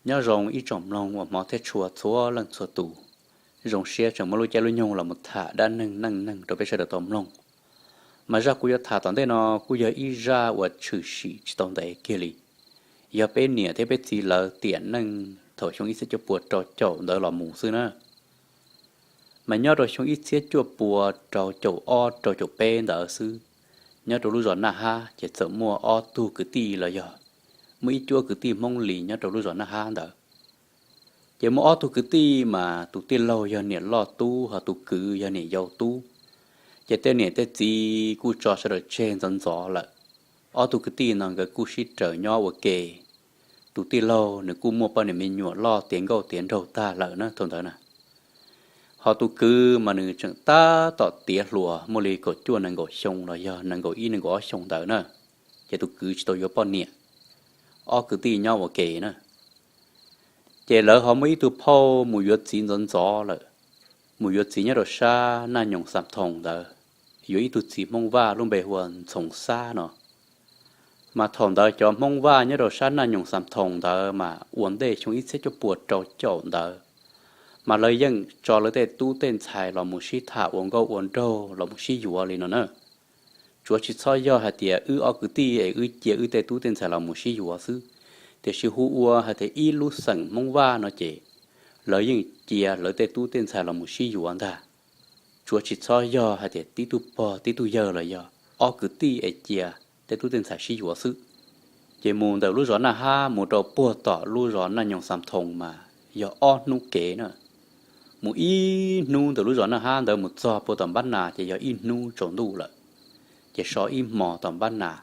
Nyob zoo ib tsoom mloog uas hmov thiab tshua txhua leej txhua tus, zoo siab tseem muaj lub caij lub nyoog los mus tham dab neeg neej neeg rau peb sawv daws tau mloog. Mas zaj kuv yuav tham tom ntej no kuj yog ib zaj uas tshwm sim tsis tau ntev kiag li, yog peb niam thiab peb txiv lawv tiam neej thaum xyoo ib txhiab cuaj puas rau caum ntawd los mus xwb na. Mas nyob rau xyoo ib txhiab cuaj puas rau caum ob rau caum peb ntawd xwb, nyob rau lub zos Naj Hab ces txawm muaj ob tug kwv tij los yog muaj ib cuab kwv tij Hmoob Lis nyob rau lub zos Naj Hab ntawd. Ces muaj ob tug kwv tij mas tus tij laug yog niam loj tub, ho tus kwv yog niam yau tub. Ces tej niam tej txiv kuj tso sawv daws tseg ntxov ntxov lawm. Ob tug kwv tij no nkawd kuj sib raws nyob ua ke. Tus tij laug nws kuj muaj poj niam me nyuam loj tiav nkauj tiav nraug tag lawm na thaum ntawd na. Ho tus kwv mas nws tseem tab tom tiav hluas muaj li kaum cuaj nees nkaum xyoo los yog nees nkaum ib nees nkaum ob xyoo ntawd na. Ces tus kwv tsis tau yuav poj niam. Ob kwv tij nyob ua ke na. Ces lawv ho muaj ib tug phauj mus yuav txiv ntxov ntxov lawm, mus yuav txiv nyob rau sab Naj Nyoos Xam Thoos ntawd, yuav ib tug txiv Hmoob Vaj lub npe hu ua Ntxhoos Xab no. Mas thaum ntawd cov Hmoob Vaj nyob rau sab Naj Nyoos Xam Thoos ntawd mas ua ntej xyoo ib txhiab cuaj puas rau caum ntawd, mas lawv yeej tso lawv tej tub tej ntxhais los mus sib tham ua nkauj ua nraug los mus sib yuav li no na. Tsuav tsis txhob yog hais tias wb ob kwv tij es wb cia wb tej tub tej ntxhais los mus sib yuav xwb, tiam sis hu ua hais tias ib lub xeem Hmoob Vaj no ces lawv yeej cia lawv tej tub tej ntxhais los mus sib yuav ntag. Tsuav tsis txhob yog hais tias tib tug pog tib tug yawg los yog ob kwv tij es cia tej tub tej ntxhais sib yuav xwb. Ces mus ntawm lub zos Naj Hab mus rau puag tom lub zos Naj Nyoos Xam Thoos mas yog ob hnub kev na. Mus ib hnub ntawm lub zos Naj Hab ntawd mus txog puag tom Npab Nas ces yog ib hnub tsaus ntuj lawm. Ces so ib hmos tom Npab Nas,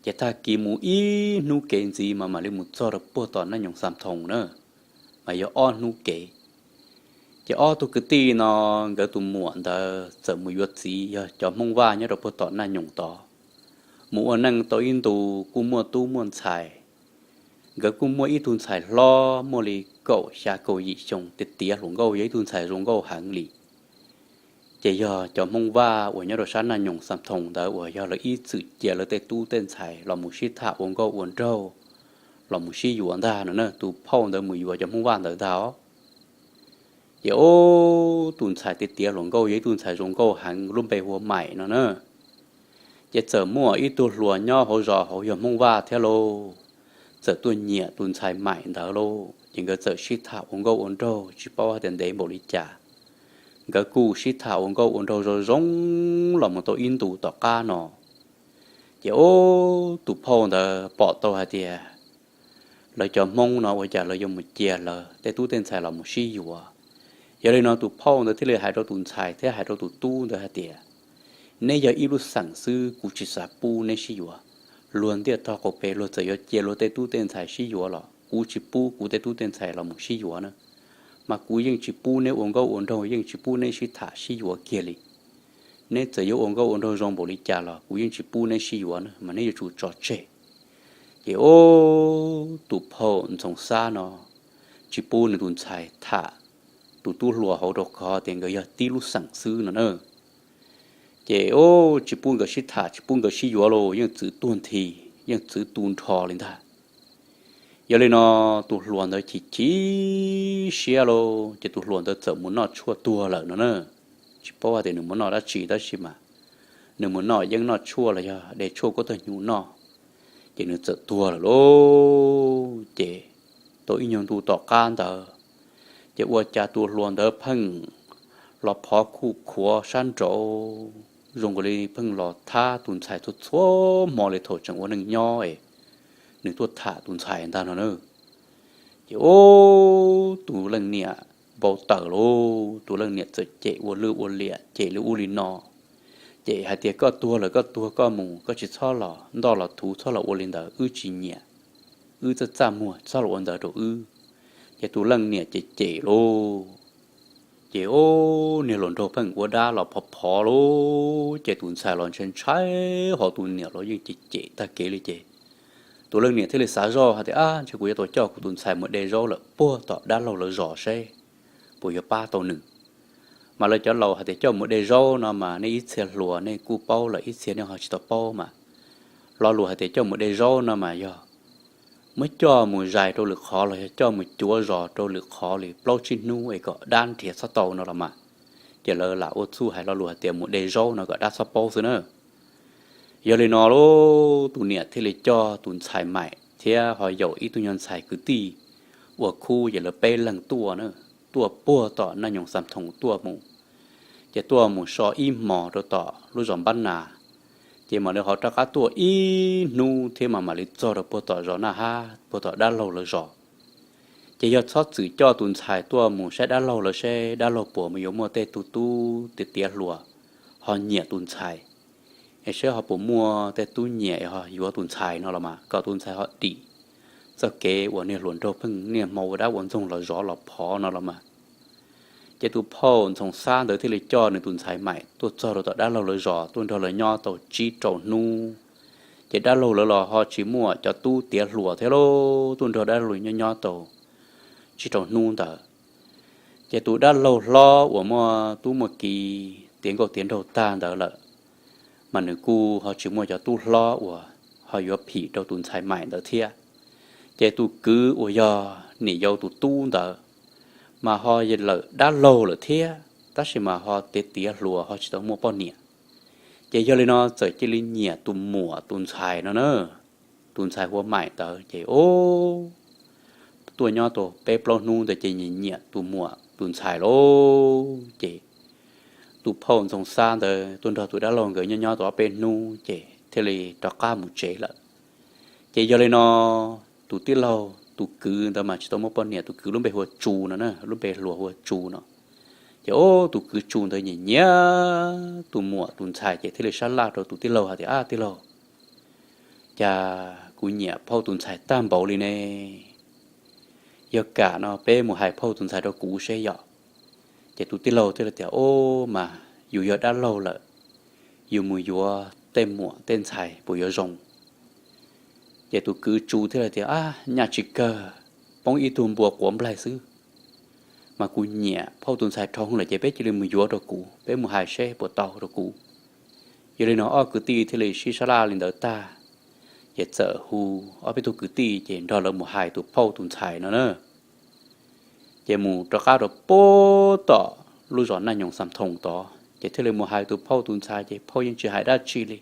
ces tag kis mus ib hnub kev ntxiv mas mam li mus txog rau puag tom Naj Nyoos Xam Thoos na, mas yog ob hnub kev. Ces ob tug kwv tij no nkawd tus muam ntawd txawm mus yuav txiv yog cov Hmoob Vaj nyob rau puag tom Naj Nyoos tod, mus ua neej tau ib ntus kuj muaj tub muaj ntxhais. Nkawd kuj muaj ib tug ntxhais hlob muaj li kaum xya kaum yim xyoo, tiav tiav hluas nkauj, yog ib tug ntxhais zoo nkauj heev li. Ces yog cov Hmoob Vaj uas nyob rau sab Naj Nyoos Xam Thoos ntawd uas yog lawv ib txwm cia lawv tej tub tej ntxhais los mus sib tham ua nkauj ua nraug, los mus sib yuav ntag no na. Tus phauj ntawd mus yuav cov Hmoob Vaj ntawd ntag os. Ces ub, tus ntxhais tiav tiav hluas nkauj yog ib tug ntxhais zoo nkauj heev lub npe hu ua Maim no na. Ces txawm muaj ib tug hluas nyob hauv zos hauv yog Hmoob Vaj thiab lauj, txawm tuaj nyiam tus ntxhais Maim ntawd lauj. Ces nkawd txawm sib tham ua nkauj ua nraug tsis paub hais tias ntev npaum li cas. Nkawd kuj sib tham ua nkauj ua nraug zoo zoo los mus tau ib ntus tom qab no. Ces ub, tus phauj ntawd pom tau hais tias lawv cov Hmoob no ua cas lawv yuav mus cia lawv tej tub tej ntxhais los mus sib yuav. Yog li no tus phauj ntawd thiaj li hais rau tus ntxhais thiab hais rau tus tub ntawd hais tias, neb yog ib lub xeem xwb, kuv tsis xav pub neb sib yuav. Luag ntiaj tog qaum pem luag txawm yuav cia luag tej tub tej ntxhais sib yuav los kuv tsis pub kuv tej tub tej ntxhais los mus sib yuav na. Mas kuv yeej tsis pub neb ua nkauj ua nraug, yeej tsis pub neb sib tham sib yuav kiag li. Neb txawm yuav ua nkauj ua nraug zoo npaum li cas los kuv yeej tsis pub neb sib yuav na, mas neb yuav tsum tso tseg. Ces ub, tus phauj Ntxhoos Xab no tsis pub nws tus ntxhais tham tus tub hluas hauv rau qhov tias nkawd yog tib lub xeem xwb no na. Ces ub, tsis pub nkawd sib tham, tsis pub nkawd sib yuav los yeej txwv tuag nthi, yeej txwv tu nrho li ntag. Yog li no tus hluas ntawd chim chim siab lauj, ces tus hluas ntawd txawm mus noj tshuaj tuag lawm no na. Tsis paub hais tias nws mus noj dab tsi tab sis mas nws mus noj yeeb noj tshuaj los yog de tshuaj kuab tag hnyuv noj, ces nws txawm tuag lawm lauj. Ces tau ib nyuag ntu tom qab ntawd, ces ua cas tus hluas ntawd pheej los phov khuj khuav sab nraud, zoo nkaus li pheej los thab tus ntxhais txhua txhua hmo li thaum tseem ua neej nyob es nws tuaj tham tus ntxhais ntag no na. Ces ub, tus leej niam npau taws lauj, tus leej niam txawm cem ua lwj ua liam, cem li ub li no, cem hais tias koj tuag lawm koj tuag koj mus, koj tsis txhob los ntoj los thuv, txhob los ua li ntawd, wb tsis nyiam, wb txaj txaj muag, txhob los ua ntawd rau wb. Ces tus leej niam ces cem lauj. Ces ub, niag hluas nraug pheej ua dab los phov phov lauj, ces tus ntxhais los ntshai ntshai, ho tus niam los yeej cem cem tag kev li ces tus leej niam thiaj li xav zoj hais tias, ab, ntshe kuv yuav tau coj kuv tus ntxhais mus de zaub lawm puag tom dab laug lawv zos seb puas yuav pab tau nws. Mas lawv cov laus hais tias coj mus de zaub no mas nej ib txhia hluas nej kuj paub lawm, ib txhia nej ho tsis tau paub mas, lo lus hais tias coj mus de zaub no mas yog muab coj mus zais rau lwm qhov los yog coj mus cuav zos rau lwm qhov li plaub tsib hnub es kom dab nrhiav txhob tau no los mas. Ces lawv lam ua txuj hais lo lus hais tias mus de zaub no kom dab txhob paub xwb na. Yog li no lauj, tus niam thiaj li coj tus ntxhais Maim thiab ho yaum ib tug nyuag ntxhais kwv tij ua khub, ces lawv peb leeg tuaj na, tuaj puag tom Naj Nyoog Xam Thoom tuaj mus. Ces tuaj mus so ib hmos rau tom lub zos Npab Nas, ces mam li ho rov qab tuaj ib hnub thiab mas mam li txog rau puag tom zos Naj Hab, puag tom dab laug lawv zos. Ces yog txhob txwm coj tus ntxhais tuaj mus saib dab laug lawv seb dab laug puas mus yuav muaj tej tug tub tiav tiav hluas ho nyiam tus ntxhais, es seb ho puas muaj tej tub nyiam ho yuav tus ntxhais no los mas, kom tus ntxhais ho dim txoj kev uas niag hluas nraug pheej niaj hmo ua dab ua ntxoog los zov los phov no los mas. Ces tus phauj Ntxhoo Xab ntawd thiaj li coj nws tus ntxhais Maim tuaj txog rau tom dab laug lawv zos, tuaj nrog lawv nyob tau tsib rau hnub. Ces dab laug lawv los ho tsis muaj cov tub tiav hluas thiab lauj, tuaj nrog dab laug nyob nyob tau tsib rau hnub ntawd. Ces tus dab laug hlob uas muaj tub muaj ki tiav nkauj tiav nraug tag ntawd lawm, mas nws kuj ho tsis muaj cov tub hlob uas ho yuav phim rau tus ntxhais Maim ntawd thiab. Ces tus kwv uas yog niam yau tus tub ntawd, mas ho lawm dab laug lawm thiab, tab sis mas ho tiav tiav hluas ho tsis tau muaj poj niam. Ces yog li no txawm cia li nyiam tus muam tus ntxhais no na. Tus ntxhais hu ua Maim ntawd ces, o, tuaj nyob tau peb plaub hnub ntawd ces nyiam nyiam tus muam tus ntxhais lauj. Ces tus phauj Ntxhoo Xab ntawd tuaj nrog tus dab laug nkawd nyob nyob tau ob peb hnub ces thiaj li rov qab mus tsev lawm. Ces yog li no, tus tij laug tus kwv ntawd mas tsis tau muaj poj niam, tus kwv lub npe hu ua Tsu no na, lub npe hluas hu ua Tsu no. Ces o, tus kwv Tsu ntawd nyiam nyiam tus muam tus ntxhais ces thiaj li sab laj rau tus tij laug hais tias, Ab tij laug, cas kuv nyiam phauj tus ntxhais tag npaum li ne. Yog kam no peb mus hais phauj tus ntxhais rau kuv seb yom. Ces tus tij laug thiaj li tias, O, mas yus yog dab laug lawm, yus mus yuav tej muam tej ntxhais puas yuav zoo? Ces tus kwv Tsu thiaj li tias, Ab, nyaj tsis kawg, poob ib tug npua quav nplaig xwb, mas kuv nyiam phauj tus ntxhais dhau lawm ces peb cia li mus yuav rau kuv, peb mus hais seb puas tau rau kuv. Yog li no ob kwv tij thiaj li sib sab laj li ntawd tag, ces txawm hu ob peb tug kwv tij ces nrog lawv mus hais tus phauj tus ntxhais no na. Ces mus rov qab rau puag tom lub zos Naj Nyoog Xam Thoom tod ces thiaj li mus hais tus phauj tus ntxhais ces phauj yeej tsis hais dab tsi li.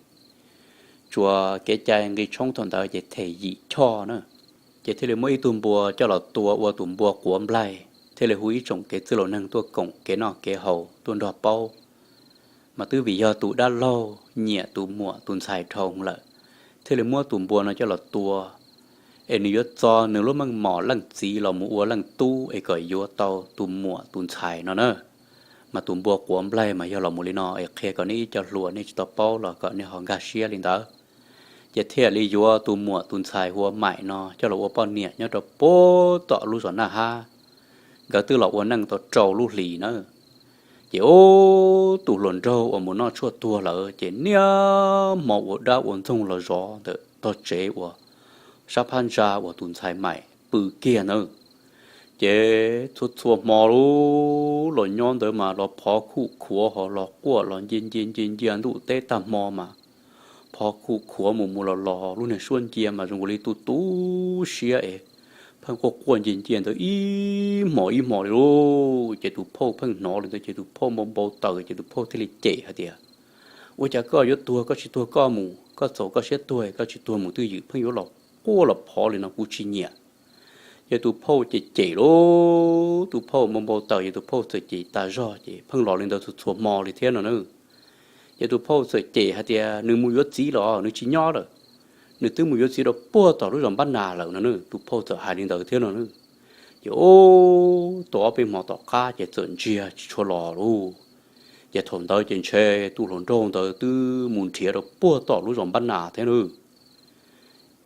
Tsuas kev cai nqi tshoob thaum ntawd ces them yim choj na. Ces thiaj li muab ib tug npua coj los tua ua tus npua quav nplaig, thiaj li hu ib tsoom kev txwj laus neeg tuaj koom kev noj kev haus tuaj nrog paub. Mas twb vim yog tus dab laug nyiam tus muam tus ntxhais dhau lawm, thiaj li muab tus npua no coj los tua, es nws yuav txo nws lub meej mom leej txiv los mus ua leej tub es kom yuav tau tus muam tus ntxhais no na. Mas tus npua quav nplaig mas yog los mus li no es qhia kom nej ib co hluas nej tsis tau paub los kom nej ho nkag siab li ntawd. Ces thiaj li yuav tus muam tus ntxhais hu ua Maim no coj los ua poj niam nyob rau puag tom lub zos Naj Hab. Nkawd twb los ua neej tau rau lub hlis na. Ces ub, tus hluas nraug uas mus noj tshuaj tuag lawm ces niaj hmo ua dab ua ntxoog los zov ntawm tog tsev uas sab phab ntsa uas tus ntxhais Maim pw kiag ntawd. Ces txhua txhua hmo lub los nyob ntawd mas los phov khuj khuav ho los quaj los ncia ncia ncia ncia ntuj teb tag hmo mas phov khuj khuav mus mus los los lub niag suab ncia mas zoo li tu tu siab es pheej quaj quaj ncia ncia ntawd ib hmos ib hmos li lauj. Ces tus phauj pheej hnov li ntawd ces tus phauj npau npau taws ces tus phauj thiaj li cem hais tias, Ua cas koj yuav tuag koj tsis tuag koj mus, koj txaus koj siab tuag koj tsis tuag mus twj ywm pheej yuav los quaj los phov li no kuv tsis nyiam. Ces tus phauj ces cem lauj, tus phauj npau npau taws ces tus phauj txawm cem tas zog ces pheej los li ntawd txhua txhua hmo li thiab no na. Ces tus phauj txawm cem hais tias nws mus yuav txiv los nws tsis nyob lawm, nws twb mus yuav txiv rau puag tom lub zos Npab Nas lawm no na, tus phauj txawm hais li ntawd thiab no na. Ces ub, tau ob peb hmo tom qab ces txawm ntsiag tsis tshua los lauj. Ces thaum ntawd ces ntshe tus hluas nraug ntawd twb mus nrhiav rau puag tom lub zos Npab Nas thiab na.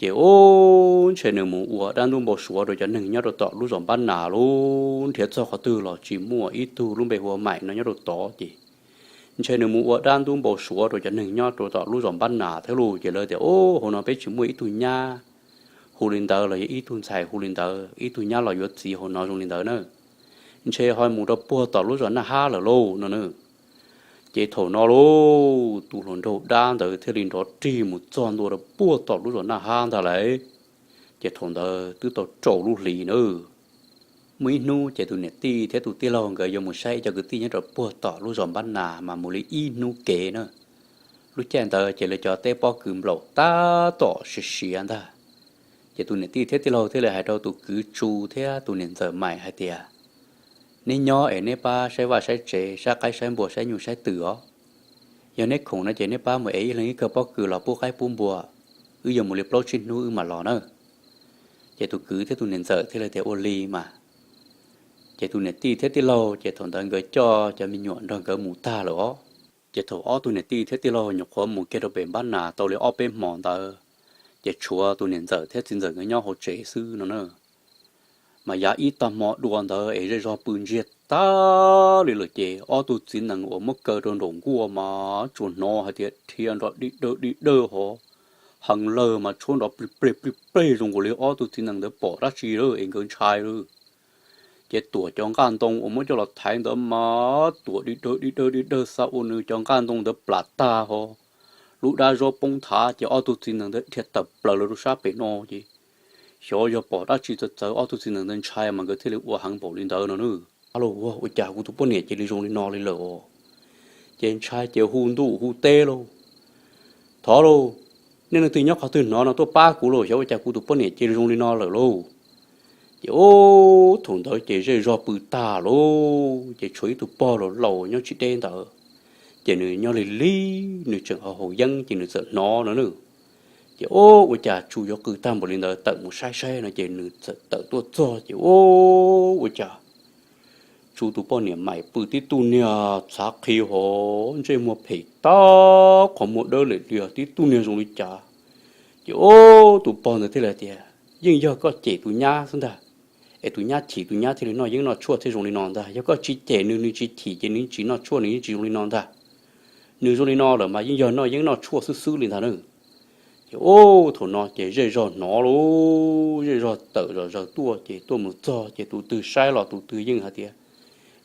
Ces ub, ntshe nws mus ua dab ntub npau suav rau cov neeg nyob rau tom lub zos Npab Nas lauj, nrhiav txog qhov twg los tsis muaj ib tug lub npe hu ua Maim no nyob rau tod ces ntshe nws mus ua dab ntub npau suav rau cov neeg nyob rau tom lub zos Npab Nas thiab lauj. Ces lawv tias, Ub, hauv no peb tsis muaj ib tug nyab hu li ntawd los yog ib tug ntxhais hu li ntawd, ib tug nyab los yuav txiv hauv no zoo li ntawd na. Ntshe ho mus rau puag tom lub zos Naj Hab lawm lauj no na. Ces thaum no lauj, tus hluas nraug dab ntawd thiaj li nrov rig mus txog ntua rau puag tom lub zos Naj Hab ntag lauj. Ces thaum ntawd twb tau rau lub hlis na, muaj ib hnub ces tus niam tij thiab tus tij laug nkawd yuav mus saib ib co kwv tij nyob rau puag tom lub zos Npab Nas mas mus li ib hnub kev na. Lub caij ntawd ces lawv cov teb pob kws nplaum tab tom siav siav ntag. Ces tus niam tij thiab tij laug thiaj li hais rau tus kwv Tsu thiab tus niam ntxawm Maim hais tias, neb nyob es neb pab saib vaj saib tsev, saib qaib saib npua, saib nyuj saib twm os. Yog neb khoom no ces neb pab mus ev ib leeg ib kawm pob kws los pub qaib pub npua, wb yuav mus li plaub tsib hnub wb mam los na. Ces tus kwv thiab tus niam ntxawm thiaj li tias ua li mas. Ces tus niam tij thiab tij laug ces thaum ntawd nkawd coj cov me nyuam nrog nkawd mus tag lawm os. Ces thaum ob tug niam tij thiab tij laug nyuam qhuav mus kiag rau pem Npab Nas tau li ob peb hmo ntawd, ces tshuav tus niam ntxawm thiab txiv ntxawm nkawd nyob hauv tsev xwb no na. Mas yav ib tag hmo dua ntawd es zej zog pw ntsiag tag li lawm ces ob tug txiv nees uas muab kaw rau nraum nkuaj mas tsuas hnov hais tias dhia nrov dig dawg dig dawg hov, heev lawg mas tshuab nrov plig pleg plig pleg zoo nkaus li ob tug txiv nees ntawd pom dab tsi lawm es nkawd ntshai lawm. Ces tuam cov nqaj ntoo uas muab coj los thaiv ntawd mas tuam dig dawg dig dawg dig dawg xa ua nws cov nqaj ntoo ntawd plam tag hov, lub dab zaub poob thav ces ob tug txiv nees ntawd dhia tawm plaws los rau sab pem no ces xyov yog pom dab tsi txawv txawv ob tug txiv nees ntawd ntshai mas nkawd thiaj li ua heev npaum li ntawd no na. Lauj, ua cas kuv tus poj niam cia li zoo li no li lawm os? Ces ntshai ces hu ntuj hu teb lauj, thov lauj, nej leej twg nyob qhov twg hnov no tuaj pab kuv lauj, xyov ua cas kuv tus poj niam cia li zoo li no lawm lauj. Ces ub thaum ntawd ces zej zog pw tag lauj, ces tshuav ib tug pog laus laus nyob tsis deb ntawd, ces nws nyob lig lig, nws tseem haus yeeb ces nws txawm hnov no na. Ces ub ua cas Tsu yuav qw tag npaum li ntawd tawm mus saib saib no ces nws txawm tawm tuaj txog ces ub ua cas Tsu tus poj niam Maim pw tib tug niag txhav qhi hov, ntsej muag phem tag, qhov muag dawb lim lias, tib tug niag zoo li cas. Ces ub tus pog ntawd thiaj li tias, yeej yog koj cem tus nyab xwb ntag, es tus nyab chim tus nyab thiaj li noj yeeb noj tshuaj thiaj zoo li no ntag. Yog koj tsis cem nws, nws tsis chim ces nws yeej tsis noj tshuaj, nws yeej tsis zoo li no ntag. Nws zoo li no lawm mas yeej yog noj yeeb noj tshuaj xwb xwb li ntag na. Ces ub thaum no ces zej zog hnov lauj, zej zog tawm zom zaws tuaj ces tuaj mus txog ces tus twg saib los tus twg yeej hais tias,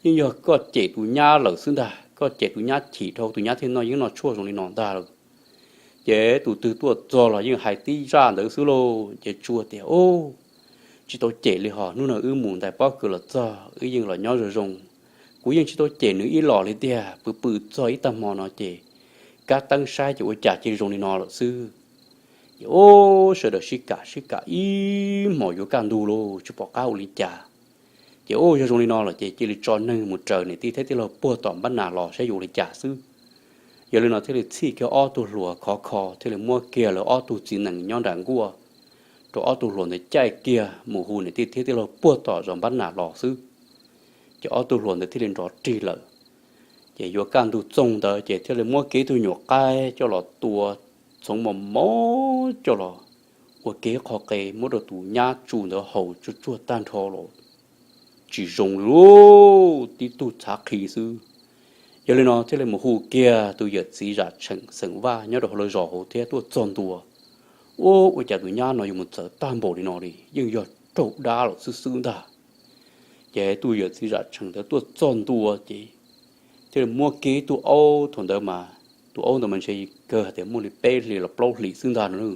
yeej yog koj cem tus nyab lawm xwb ntag, koj cem tus nyab chim dhau tus nyab thiaj noj yeeb noj tshuaj zoo li no ntag lauj. Ces tus twg tuaj txog los yeej hais tib zaj ntawd xwb lauj. Ces Tsu tias, ub, tsis tau cem li hos, hnub no wb mus ntais pob kws los txog wb yeej los nyob zoo zoo. Kuv yeej tsis tau cem nws ib los li tiag, pw pw txog ib tag hmo no ces kab teeb saib ces ua cas cia li zoo li no lawm xwb. Ces ub sawv daws sib kam sib kam ib hmos yuav kaj ntug lauj, tsis pom qab ua li cas. Ces ub yog zoo li no lawm ces cia li tso neeg mus raws niam tij thiab tij laug puag tom Npab Nas los saib yuav ua li cas xwb. Yog li no thiaj li txhij kiag ob tug hluas khov kho thiaj li muab kiag lawv ob tug txiv nees nyob nram nkuaj rau ob tug hluas ntawd caij kiag mus hu niam tij thiab tij laug puag tom zos Npab Nas los xwb. Ces ob tug hluas ntawd thiaj li nrov rig lawm. Ces yuav kaj ntug txoog ntawd ces thiaj li muab kiag ib tug nyuam qaib coj los tua txhoov mos mos coj los ua kiag qho qe muab rau tus nyab Tsu ntawd haus tsuag tsuag tag nrho los tsis zoo li lauj, tib tug txhav qhi xwb. Yog li no thiaj li mus hu kiag tus yawm txiv Zam Tsheem xeem Vaj nyob rau hauv lawv zos hauv thiab tuaj txog ntua. Ub ua cas tus nyab no yuav mus txawv tag npaum li no li, yeej yog raug dab los xwb xwb ntag. Ces tus yawm txiv Zam Tsheem ntawd tuaj txog ntua ces thiaj li muab kiag ib tug aub, thaum ntawd mas tus aub ntawd mas ntshe kawg hais tias muaj li peb hlis los plaub hlis xwb ntag no.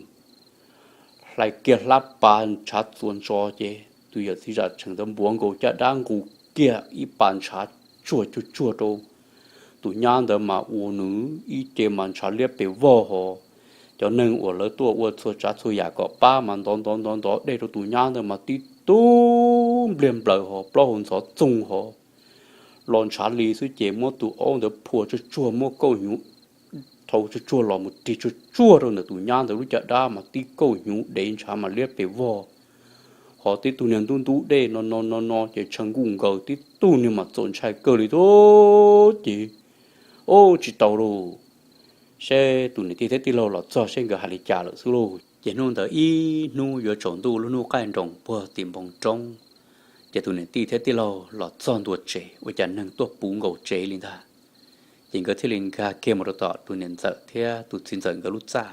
Hlais kiag hlab pas ntshav txuas ntsos ces tus yawm txiv Zam Tsheem ntawd npuav nkaus caj dab nqus kiag ib pas ntshav tsuag tsuag tsuag rau tus nyab ntawd mas ua nws ib ce mas ntshav liab pes vog hos. Cov neeg uas lawv tuaj ua txhua tsav txhua yam kom pab mas ntov ntov ntov ntov dej rau tus nyab ntawd mas tib tug npliag nplaws hos plaub hau ntxhov txoog hos los ntshav li xwb ces muab tus aub ntawd phua tsuag tsuag, muab kauj hnyuv thau tsuag tsuag los mus rig tsuag tsuag rau ntawm tus nyab ntawd lub caj dab mas tib kauj hnyuv dev ntshav mas liab pes vog hos tib tug niag ntub ntub dej no no no no ces tshaw nkuj nkaws tib tug niag mas txaus ntshai kawg li thiab ces, ub, tsis tau lauj, seb tus niam tij thiab tij laug los txog seb nkawd hais li cas lawm xwb lauj. Ces hnub ntawd ib hnub yuav tsaus ntuj lub hnub qaij nroos puag tim npoo roob, ces tus niam tij thiab tij laug los txog ntua tsev ua cas neeg tuaj puv nkaus tsev li ntag. Ces nkawd thiaj li nkag kiag mus rau tom tus niam ntxawm thiab tus txiv ntxawm nkawd lub txaj.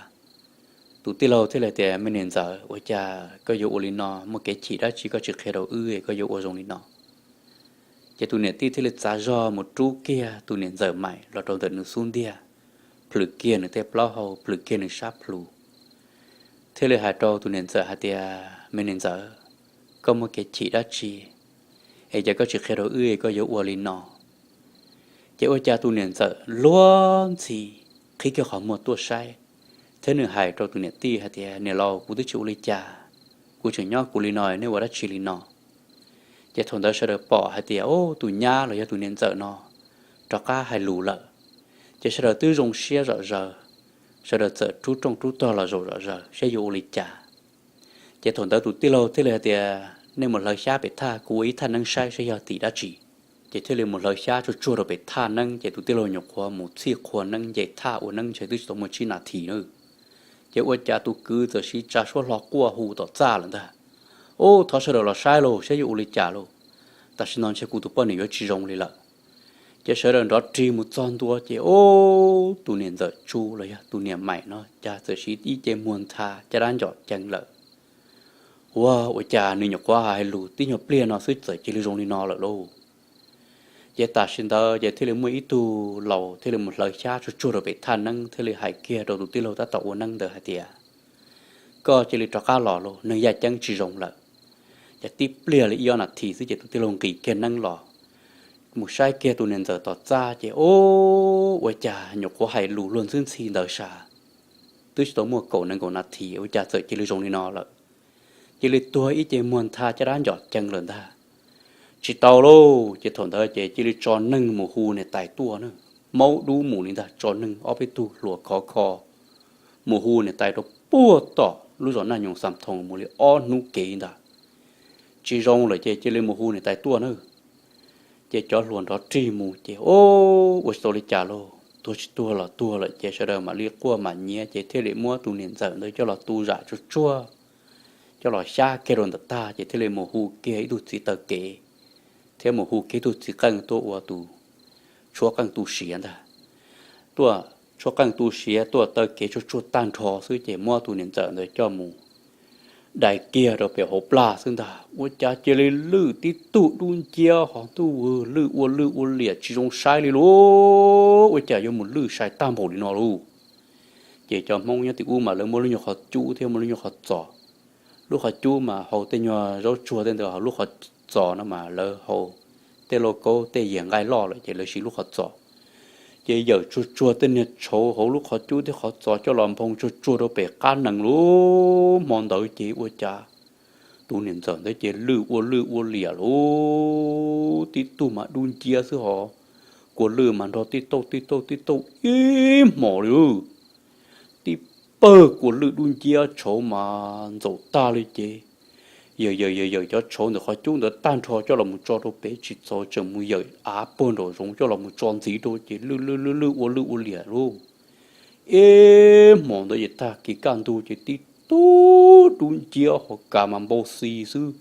Tus tij laug thiaj li tias, me niam ntxawm, ua cas koj yuav ua li no, muaj kev chim dab tsi koj tsis qhia rau wb es koj yuav ua zoo li no? Ces tus niam tij thiaj li txav zog mus rub kiag tus niam ntxawm Maim los rau ntawm nws xub ntiag, plhws kiag nws tej plaub hau, plhws kiag nws sab plhu, thiaj li hais rau tus niam ntxawm hais tias, Me niam ntxawm, koj muaj kev chim dab tsi es cas koj tsis qhia rau wb koj yuav ua li no? Ces ua cas tus niam ntxawm luag ntxhi qhib kiag qhov muag tuaj saib, thiab nws hais rau tus niam tij hais tias, Niam laus, kuv twb tsis ua li cas, kuv tseem nyob kuv li no, nej ua dab tsi li no? Ces thaum ntawd sawv daws pom hais tias, Ub, tus nyab los yog tus niam ntxawm no rov qab hais lus lawm. Ces sawv daws twb zoo siab zom zaws, sawv daws txawm rub rooj rub tog los zaum zom zaws saib yuav ua li cas. Ces thaum ntawd tus tij laug thiaj li hais tias, Nej mus hlawv xyab pem thaj, kuv ua ib thaj neeb saib saib yog tim dab tsi. Ces thiaj li mus hlawv xyab tsuag tsuag rau pem thaj neeb, ces tus tij laug nyuam qhuav mus txhij qhua neeb nce thaj ua neeb ntshe twb tsis tau muaj tsib nas this na. Ces ua cas tus kwv txawm siv tsa suab hlo quaj hu tom txaj lawm ntag, Ub, thov sawv daws los saib lauj, saib yuav ua li cas lauj. Tam sim no ntshe kuv tus poj niam yuav tsis zoo li lawm. Ces sawv daws nrov rig mus txog ntua ces, ub, tus niam ntxawm tsu los yog tus niam maim no cas txawm siv ib ce muag ntha caj dab ncom cees lawm. Ua, ua cas nws nyuam qhuav hais lus tib nyuag pliag no xwb txawm cia li zoo li no lawm lauj? Ces tam sim ntawd ces thiaj li muaj ib tug laus thiaj li mus hlawv xyab tsuag tsuag rau pem thaj neeb thiaj li hais kiag rau tus tij laug tab tom ua neeb ntawd hais tias, Koj cia li rov qab los lauj, neeg yaj ceeb tsis zoo lawm. Ces tib pliag li ib ob nas this xwb ces tus tij laug nqis kiag neeb los, mus saib kiag tus niam ntxawm tom txaj ces, ub, ua cas nyuam qhuav hais lus luag ntxhi ntxhi ntawd sas, twb tsis tau muaj kaum nees nkaum nas this ua cas txawm cia li zoo li no lawm. Cia li tuag ib ce muag ntha caj dab ncom cees lawm ntag. Tsis tau lauj, ces thaum ntawd ces cia li tso neeg mus hu niam tais tuaj na. Maub dub mus li ntag, tso neeg ob peb tug hluas khov kho mus hu niam tais rau puag tom lub zos Naj Nyoos Xam Thoos mus li ob hnub kev ntag. Tsis zoo lawm ces cia li mus hu niam tais tuaj na. Ces cov hluas nrov rig mus ces, ub, ua tsis tau li cas lauj, tuag tsis tuag los tuag lawm ces sawv daws mam li quaj mam nyiav ces thiaj li muab tus niam ntxawm ntawd coj los tu zam tsuag tsuag, coj los xyab kiag rau ntawm tag ces thiaj li mus hu kiag ib tug txiv taw kev thiab mus hu kiag ib tug txiv qeej tuaj ua tus tshuab qeej tu siav ntag. Tuaj tshuab qeej tu siav tuaj taw kev tsuag tsuag tag nrho xwb ces muab tus niam ntxawm ntawd coj mus dai kiag rau pem hauv plag xwb ntag, ua cas cia li lwj tib tug dub nciab ho ntuj, lwj ua lwj ua liam tsis zoo saib li lauj. Ua cas yuav mus lwj sai tag npaum li no lauj? Ces cov Hmoob nyob tim ub mas lawv muaj lub nyuag qhov cub thiab muaj lub nyuag qhov txos. Lub qhov cub mas haus tej nyuag zaub tsuag tej ntawd, ho lub qhov txos no mas lawv haus tej lauj kaub tej yias nqaij loj lawm ces lawv siv lub qhov txos. Ces yawm tsuag tsuag tej niag tshauv hauv lub qhov cub thiab qhov txos coj los nphoo tsuag tsuag rau pem qab nees lauj. Hmo ntawd ces ua cas tus niam ntxawm ntawd ces lwj ua lwj ua liam lauj, tib tug mas dub nciab xwb ho, kua lwj mas nrog tib tauj tib tauj tib tauj ib hmos li. Tib pawg kua lwj dub nciab tshauv mas ntxaum tag li ces yawm yawm yawm yawm cov tshauv ntawm qhov cub ntawd tag nrho coj los mus tso rau pem tsis txaus, tseem mus yawm av puag nraum zoov coj los mus tso ntxiv rau ces lwj lwj lwj lwj ua lwj ua liam lauj. Ib hmos ntawd ces tag kis kaj ntug ces tib tug dub nciab ho kas mas npau xi xwb,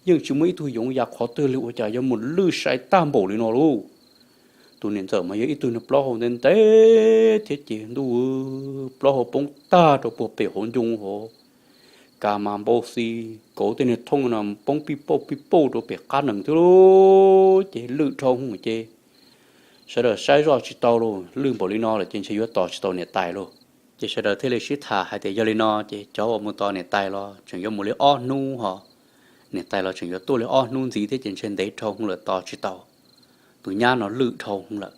yeej tsis muaj ib tug yoov ya qhov twg li, ua cas yuav mus lwj sai tag npaum li no lauj. Tus niam ntxawm mas yog ib tug niag plaub hau ntev ntev thiab ces ntuj, plaub hau poob tag rau puag pem hauv ncoo hov, kas mas npau xi, kauv tej niag thooj no poob pij pauj pij pauj rau pem qab nees thiab lauj. Ces lwj dhau hwv ces sawv daws saib zoj tsis tau lauj, lwj npaum li no lawm ces ntshe yuav tos tsis tau niam tais lauj. Ces sawv daws thiaj li sib tham hais tias yog li no ces cov uas mus tos niam tais los tseem yuav mus li ob hnub ho, niam tais los tseem yuav tuaj li ob hnub ntxiv thiab ces ntshe ntev dhau hwv lawm tos tsis tau, tus nyab no lwj dhau hwv lawm.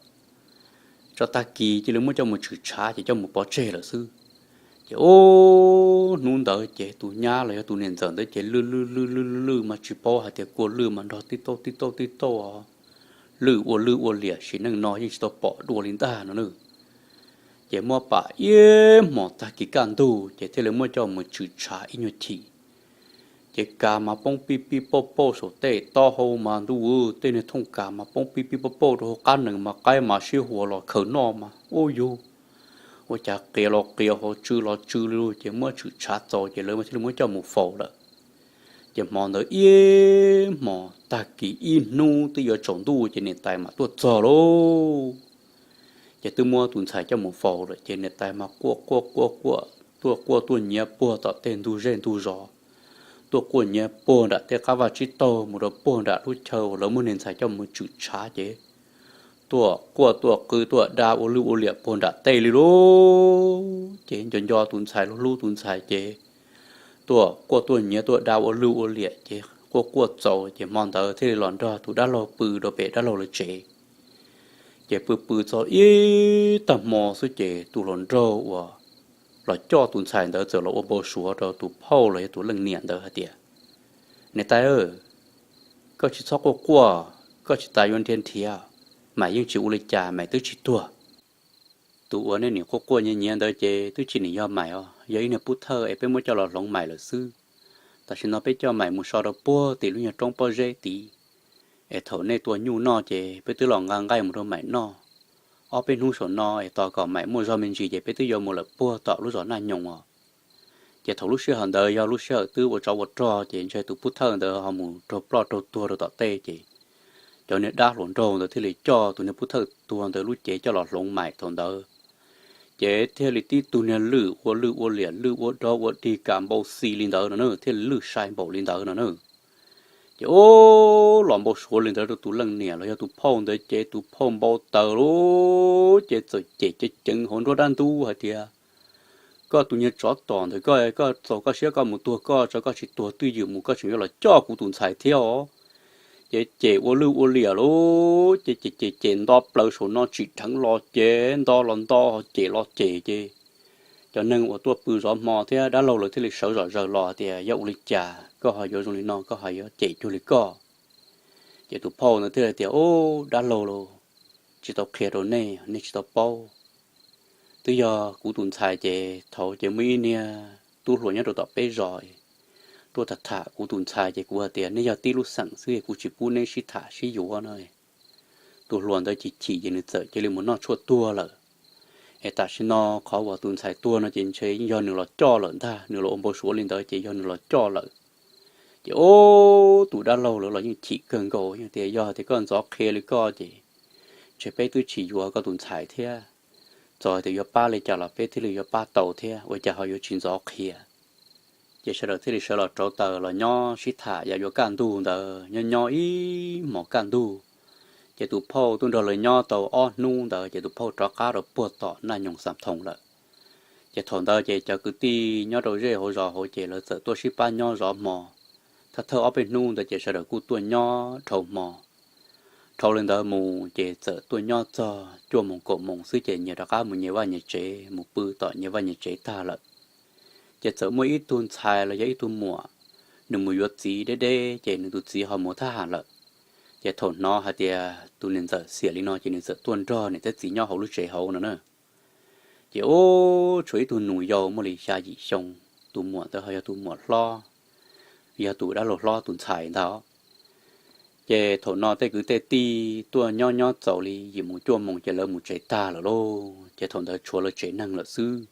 Tso tag kis cia li muab coj mus tshwm tshav ces coj mus pov tseg lawm xwb. Ces ub, hnub ntawd ces tus nyab los yog tus niam ntxawm ntawd ces lwj lwj lwj lwj lwj mas tsis paub hais tias kua lwj mas nrog tib tauj tib tauj tib tauj os, lwj ua lwj ua liam sim neej no yeej tsis tau pom dua li ntag no na. Ces muab pam ib hmos tag kis kaj ntug ces thiaj li muab coj mus tshwm tshav ib nyuag chim. Ces kas mas poob pij pij pauj pauj saum tej taub hau mas ntuj, tej niag thooj kas mas poob pij pij pauj pauj rau hauv qab nees mas qaib mas sib huas los khaws noj mas ub yug, ua cas qias los qias ho tsw los tsw li lauj. Ces muab tshwm tshav txaus ces lawv thiaj li muab coj mus faus lawm. Ces hmo ntawd ib hmos tag kis ib hnub twb yuav tsaus ntuj ces niam tais mam tuaj txog lauj. Ces twb muab tus ntxhais coj mus faus lawm ces niam tais mas quaj quaj quaj quaj tuaj quaj tuaj nyiav puag tom tej ntug zej ntug zos, tuaj quaj nyiav puag nram tej qab vaj tsib taug mus rau puag nram lub chaw uas lawv muab niag ntxhais coj mus tshwm tshav ces tuaj quaj tuaj qw tuaj da ua lwj ua liam puag nram tej li lauj. Ces nco nco tus ntxhais, hlub hlub tus ntxhais ces tuaj quaj tuaj nyiav tuaj da ua lwj ua liam ces quaj quaj txaus ces hmo ntawd thiaj li los nrog tus dab laug pw rau pem dab laug lawv tsev. Ces pw pw txog ib tag hmo xwb ces tus hluas nraug uas los coj tus ntxhais ntawd txawm los ua npau suav rau tus phauj los yog tus leej niam ntawd hais tias, Niam tais, koj tsis txhob quaj quaj, koj tsis tas yuav nrhiav nrhiav, Maim yeej tsis ua li cas, Maim twb tsis tuag. Tus uas nej nim quaj quaj nyiav nyiav ntawd ces twb tsis nim yog Maim os, yog ib niag pub thawj es peb muab coj los hloov Maim lawm xwb. Tam sim no peb coj Maim mus so rau puag tim lub nyuag roob pob zeb tid, es thaum nej tua nyuj noj ces peb twb los nqa nqaij mus rau Maim noj. Ob peb hnub saum no es tos kom Maim muaj zog me ntsis ces peb twb yuav mus lawm puag tom lub zos Naj Nyoos os. Ces thaum lub sij hawm ntawd yog lub sij hawm twb ua tsov ua rog ces ntshe tus pub thawj ntawd ho mus raug ploj raug tuag rau tom tej ces cov niag dab hluas nraug ntawd thiaj li coj tus niag pub thawj tuag ntawd lub cev coj los hloov Maim thaum ntawd. Ces thiaj li tib tug niag lwj ua lwj ua liam, lwj ua dog ua dig kam npau xi li ntawd no na, thiaj li lwj sai npaum li ntawd no na. Ces ub, los npau suav li ntawd rau tus leej niam los yog tus phauj ntawd ces tus phauj npau taws lawm ces txawm cem ceev ceev hauv nruab dab ntub hais tias, Koj tus niag tsov tom ntawd, koj, koj txaus koj siab koj mus tuag koj tso, koj tsis tuag twj ywm mus koj tseem yuav los coj kuv tus ntxhais thiab os. Ces cem ua lwj ua liam lawm ces cem cem cem nto plaws saum no tsim dheev los ces nto los nto, cem los cem ces cov neeg uas tuaj pw zov hmo thiab dab laug lawv thiaj li sawv zom zaws los tias, Yog ua li cas koj ho yuav zoo li no, koj ho yuav cem cuag li koj? Ces tus phauj ntawd thiaj li tias, Ub, dab laug lauj, tsis tau qhia rau nej, nej tsis tau paub. Twb yog kuv tus ntxhais ces thaum ces muaj ib niag tub hluas nyob rau tom peb zos tuaj tham tham kuv tus ntxhais ces kuv hais tias, Nej yog tib lub xeem xwb, kuv tsis pub neb sib tham sib yuav no. Tus hluas ntawd chim chim ces nws txawm cia li mus noj tshuaj tuag lawm. Es tam sim no qhov uas tus ntxhais tuag no ces ntshe yog nws los coj lawm ntag, nws los ua npau suav li ntawd ces yog nws los coj lawm. Ces ub, tus dab laug lawv los yeej chim kawg nkaus, yeej tias, Yog tias koj ntxov qhia li koj ces ntshe peb twb tsis yuav koj tus ntxhais thiab. Txawm tias yuav pab li cas los peb thiaj li yuav pab tau thiab, ua cas ho yuav tsis ntxov qhia? Ces sawv daws thiaj li sawv los rauv taws los nyob sib tham yav yuav kaj ntug ntawd, nyob nyob ib hmos kaj ntug, ces tus phauj tuaj nrog lawv nyob tau ob hnub ntawd ces tus phauj rov qab rau puag tom Naj Nyoog Xam Thoos lawm. Ces thaum ntawd ces cov kwv tij nyob rau zej hauv zos hauv ces lawv txawm tuaj sib pab nyob zov hmo. Thawj thawj ob peb hnub ntawd ces sawv daws kuj tuaj nyob dhau hmo. Dhau li ntawd mus ces txawm tuaj nyob txog cuaj moos kaum moos xwb ces nyias rov qab mus nyias vaj nyias tsev, mus pw tom nyias vaj nyias tsev tag lawm. Ces txawm muaj ib tug ntxhais los yog ib tug muam, nws mus yuav txiv deb deb ces nws tus txiv ho mus thab ham lawm. Ces thaum hnov hais tias tus niam ntxawm xiam li no ces nws txawm tuaj nrog niam thiab txiv nyob hauv lub tsev hauv no na. Ces ub, tshuav ib tug nus yau muaj li xya yim xyoo, tus muam ntawd ho yog tus muam hlob, yog tus dab laug hlob tus ntxhais ntag. Ces thaum no tej kwv tej tij tuaj nyob nyob txaus li yim moos cuaj moos ces lawv mus tsev tag lawm lauj. Ces thaum ntawd tshuav lawv tsev neeg lawm xwb.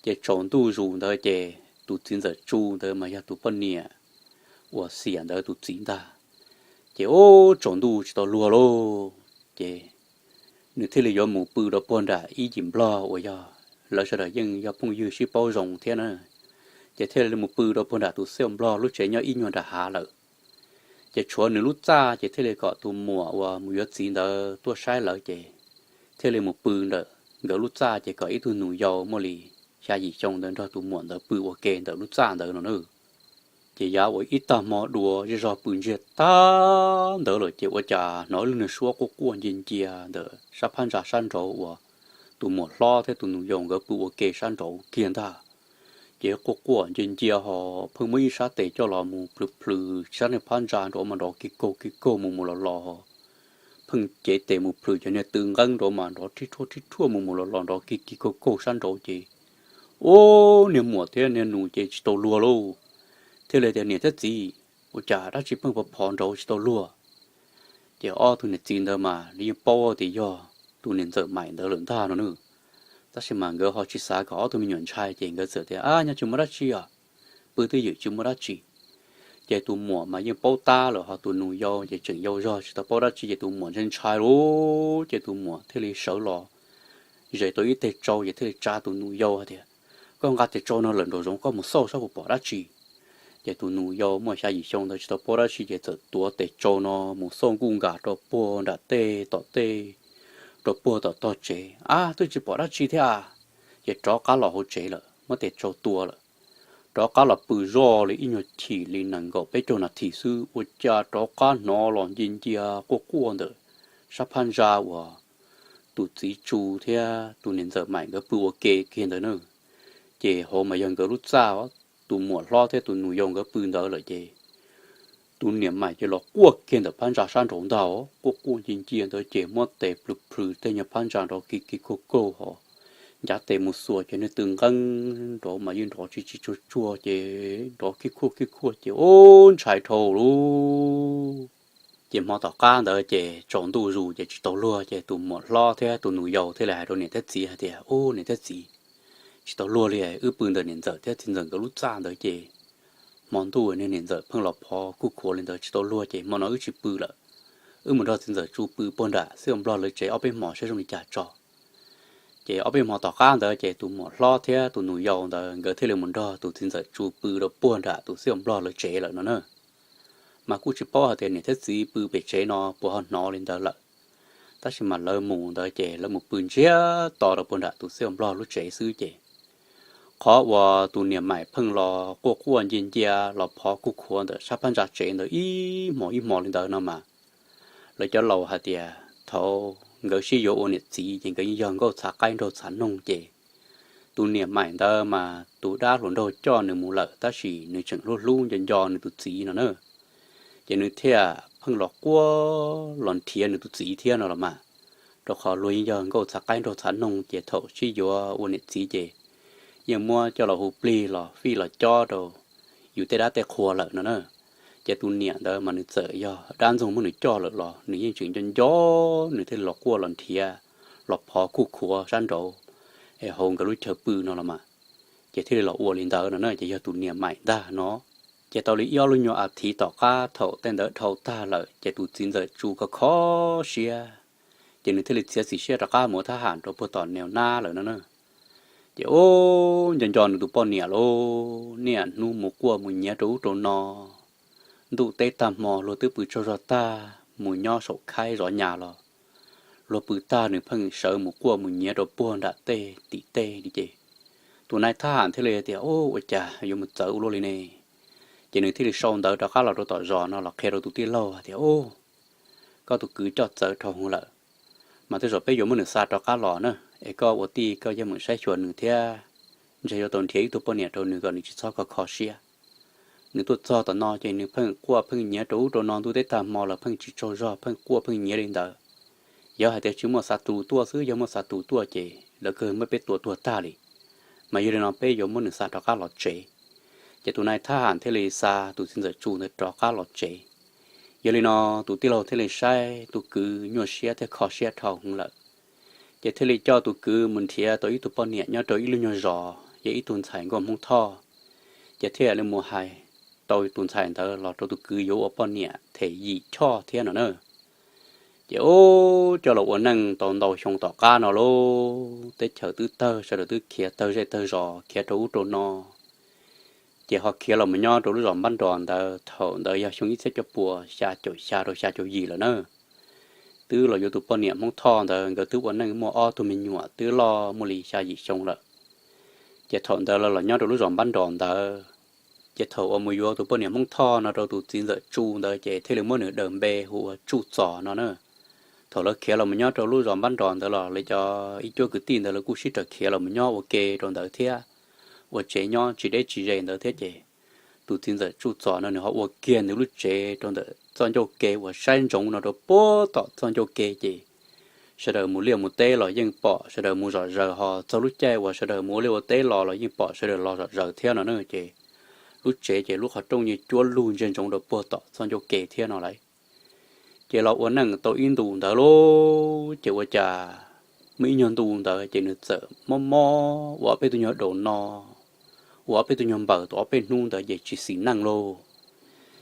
Ces tsaus ntuj zus ntawd ces tus txiv ntxawm Tsu ntawd mas yog tus poj niam uas xiam ntawd tus txiv ntag. Ces ub, tsaus ntuj tsis tau luag lauj, ces nws thiaj li yuav mus pw rau puag nram ib yim nplog uas yog lawv sawv daws yeej yog phooj ywg sib paub zoo thiab na. Ces thiaj li mus pw rau puag nram tus xiaj nplog lub tsev nyob ib nyuag nram hav lawm. Ces tshuav nws lub txaj ces thiaj li kom tus muam uas mus yuav txiv ntawd tuaj saib lawv ces thiaj li mus pw ntawm nkawd lub txaj ces kom ib tug nus yau muaj li xya yim xyoo ntawd nrog tus muam ntawd pw ua ke ntawm lub txaj ntawd no na. Ces yav uas ib tag hmo dua zej zog pw ntsiag tag ntawd lawm ces ua cas hnov lub niag suab quaj quaj ncia ncia ntawm sab phab ntsa sab nraud uas tus muam hlob thiab tus nus yau nkawd pw ua ke sab nraud kiag ntag. Ces quaj quaj ncia ncia ho pheej muab ib sab tes coj los mus plhws plhws sab niag phab ntsa nraud mas nrov ki kaug ki kaug mus mus los los. Pheej cev tes mus plhws cov niag tw nqeeb nraud mas nrov rhib rhuaj rhib rhuaj mus mus los los nrov ki ki kaug kaug sab nraud ces ub, niag muam thiab niag nus ces tsis tau luag lauj. Thiaj li tias, Niam thiab txiv, ua cas dab tsi pheej phov phov nraud tsis tau luag? Ces ob tug niam txiv ntawd mas nws yeej paub tias yog tus niam ntxawm Maim ntawd lawm ntag no na. Tab sis mas nkawd ho tsis xav kom ob tug me nyuam ntshai ces nkawd txawm tias, Ab, nyob tsis muaj dab tsi os, pw twj ywm tsis muaj dab tsi. Ces tus muam mas yeej paub tab lawm ho tus nus yau ces tseem yau zog tsis tau paub dab tsi ces tus muam ntshai ntshai lauj. Ces tus muam thiaj li sawv los ze tau ib teg tsau ces thiaj li tsa tus nus yau hais tias, Koj nqa tes tsau no lawm nraum zoov koj mus xauj saib puas pom dab tsi. Ces tus nus yau muaj xya yim xyoo ntawd tsis tau paub dab tsi ces txawm tuav tes tsau no mus xauj nkuj nkas rau puag nram tej tom tej, rau puag tom tog tsev, Ab, twb tsis pom dab tsi thiab a. Ces rov qab los hauv tsev lawm, muab tes tsau tua lawm. rov qab los pw zoj li ib nyuag chim li nees nkaum peb caug nas this xwb, ua cas rov qab hnov los ncia ncia quaj quaj ntawm sab phab ntsa uas tus txiv Tsu thiab tus niam ntxawm Maim nkawd pw ua ke kiag ntawd na. Ces hauv mas yog nkawd lub txaj, tus muam hlob thiab tus nus yau nkawd pw ntawd lawm ces tus niam Maim ces los quaj kiag ntawm phab ntsa sab nraud ntag, quaj quaj ncia ncia ntawd ces muab tes plhws plhws tej nyuag phab ntsa nrov kiv kiv kaug kaug hos ncav tes mus xuas ces nws tw nqeeb nrov mas yeej nrov tsis tsis tsuag tsuag ces nrov kij khuaj kij khuaj ces ub ntshai dhau lawm. Ces hmo tom qab ntawd ces tsaus ntuj zus ces tsis tau luag ces tus muam hlob thiab tus nus yau thiaj li hais rau niam thiab txiv hais tias, ub niam thiab txiv, tsis tau luag li, wb pw ntawm niam ntxawm thiab txiv ntxawm nkawd lub txaj ntawd ces hmo ntuj niag niam ntxawm pheej los phov kuj khuav li ntawd tsis tau luag ces hmo no wb tsis pw lawm. Wb mus nrog txiv ntxawm Tsu pw puag nram xib hwb Nplog lawv tsev ob peb hmos saib zoo li cas tso. Ces ob peb hmos tom qab ntawd ces tus muam hlob thiab tus nus yau ntawd nkawd thiaj li mus nrog tus txiv ntxawm Tsu pw rau puag nram tus xib hwb Nplog lawv tsev lawm no na. Mas kuj tsis paub hais tias niam thiab txiv pw pem tsev no puas ho hnov li ntawd lawm. Tab sis mas lawv mus ntawd ces lawv mus pw ntsiag to rau puag nram tus xib hwb Nplog lub tsev xwb ces qhov uas tus niam Maim pheej los quaj quaj ncia ncia los phov kuj khuav ntawm sab phab ntsa tsev ntawd ib hmos ib hmos li ntawd no mas lawv cov laus hais tias thaum nkawd sib yuav ua niam txiv ces nkawd yeej yog nkauj txhav qaib nraug txhav noog ces tus niam Maim ntawd mas tus dab hluas nraug coj nws mus lawm tab sis nws tseem hlub hlub nco nco nws tus txiv no na. Ces nws thiaj pheej los quaj los nrhiav nws tus txiv thiab no los mas, rau qhov luag yeej yog nkauj txhav qaib nraug txhav noog ces thaum sib yuav ua niam txiv ces yeej muab coj los hu plig los fij los cob rau yus tej dab tej qhua lawm no na. Ces tus niam ntawd mas nws txawm yog dab ntxoog muab nws coj lawm los nws yeej tseem nco nco, nws thiaj li los quaj los nrhiav, los phov kuj khuav sab nraud es hauv nkawd lub chaw pw no los mas, ces thiaj li los ua li ntawd no na ces yog tus niam Maim ntag no. Ces tau li ib ob lub nyuag as thiv tom qab thaum tej ntawd dhau tag lawm ces tus txiv ntxawm Tsu kho kho siab, ces nws thiaj li txiav txim siab rov qab mus ua thab ham rau puag tom Neo Nab lawm no na. Ces ub nco nco nws tus poj niam lauj, niaj hnub mus quaj mus nyiav rau ub rau no. Ntuj teb tag hmo luag twb pw tsaug zog tag mus nyob saum khaib zov nyas los luag pw tag nws pheej sawv mus quaj mus nyiav rau puag nram tej tim tej li ces tus nais thab ham thiaj li tias, Ub, ua cas yuav mus txawv ua luaj li ne? Ces nws thiaj li sau ntawv rov qab los rau tom zos no los qhia rau tus tij laug hais tias, Ub, koj tus kwv coj txawv dhau hwv lawm, mas tej zaum peb yuav muab nws xa rov qab los na, es koj ua tij koj yeej meem saib xyuas nws thiab, ntshe yuav tau nrhiav ib tug poj niam rau nws kom nws tsis txhob kho kho siab. Nws tuaj txog tom no ces nws pheej quaj pheej nyiav rau ub rau no ntuj teb tag hmo los pheej tsis tsaug zog pheej quaj pheej nyiav li ntawd. Yog hais tias tsis muaj xa tus tuaj xwb, yog muaj xa tus tuaj ces lawv kawg muab peb tua tuag tag li. Mas yog li no peb yuav muab nws xa rov qab los tsev. Ces tus nais thab ham thiaj li xa tus txiv ntxawm Tsu ntawd rov qab los tsev. Yog li no tus tij laug thiaj li saib tus kwv nyuaj siab thiab kho siab dhau hwv lawm, ces thiaj li coj tus kwv mus nrhiav tau ib tug poj niam nyob rau ib lub nyuag zos yog ib tug ntxhais nkauj Hmoob Thoj. Ces thiaj li mus hais tau tus ntxhais ntawd los rau tus kwv yuav ua poj niam them yim choj thiab no na. Ces ub coj los ua neej tau ntau xyoo tom qab no lauj, teb chaws twb tawg, sawv daws twb khiav tawg zej tawg zos khiav rau ub rau no. Ces ho khiav los mus nyob rau lub zos Npab Nros ntawd, thaum ntawd yog xyoo ib txhiab cuaj puas xya caum xya rau xya caum yim lawm na. Twb los yuav tus poj niam Hmoob Thoj ntawd, nkawd twb ua neej muaj ob tug me nyuam twb loj muaj li xya yim xyoo lawm. Ces thaum ntawd los los nyob rau lub zos Npab Nros ntawd, ces thaum uas mus yuav tus poj niam Hmoob Thoj no rau tus txiv ntxawm Tsu ntawd ces thiaj li muab nws daws npe hu ua Tsuj Txos no na. Thaum lawv khiav los mus nyob rau lub zos Npab Nros ntawd los lawv cov ib cuab kwv tij ntawd lawv kuj sib raws khiav los mus nyob ua ke rau ntawd thiab, ua tsev nyob tsis deb tsis ze ntawd thiab ces tus txiv ntxawm Tsuj Txos no nws ho ua kiag nws lub tsev rau ntawm txoj ncauj ke uas saib ntsoov no rau puag tom txoj ncauj ke ces sawv daws mus liaj mus teb los yeej pom sawv daws mus zom zaws, ho txog lub caij uas sawv daws mus ua liaj ua teb los los yeej pom sawv daws los zom zaws thiab no na. Ces lub tsev ces lub qhov rooj yeej cuab lug ntsia ntsoov rau puag tom txoj ncauj ke thiab no lauj. Ces los ua neej tau ib ntus ntawd lauj, ces ua cas muaj ib nyuag ntu ntawd ces nws txawm mob mob ua ob peb tug nyuag daus no, ua ob peb tug nyuag npaws tau ob peb hnub ntawd ces tsis xis neej lauj.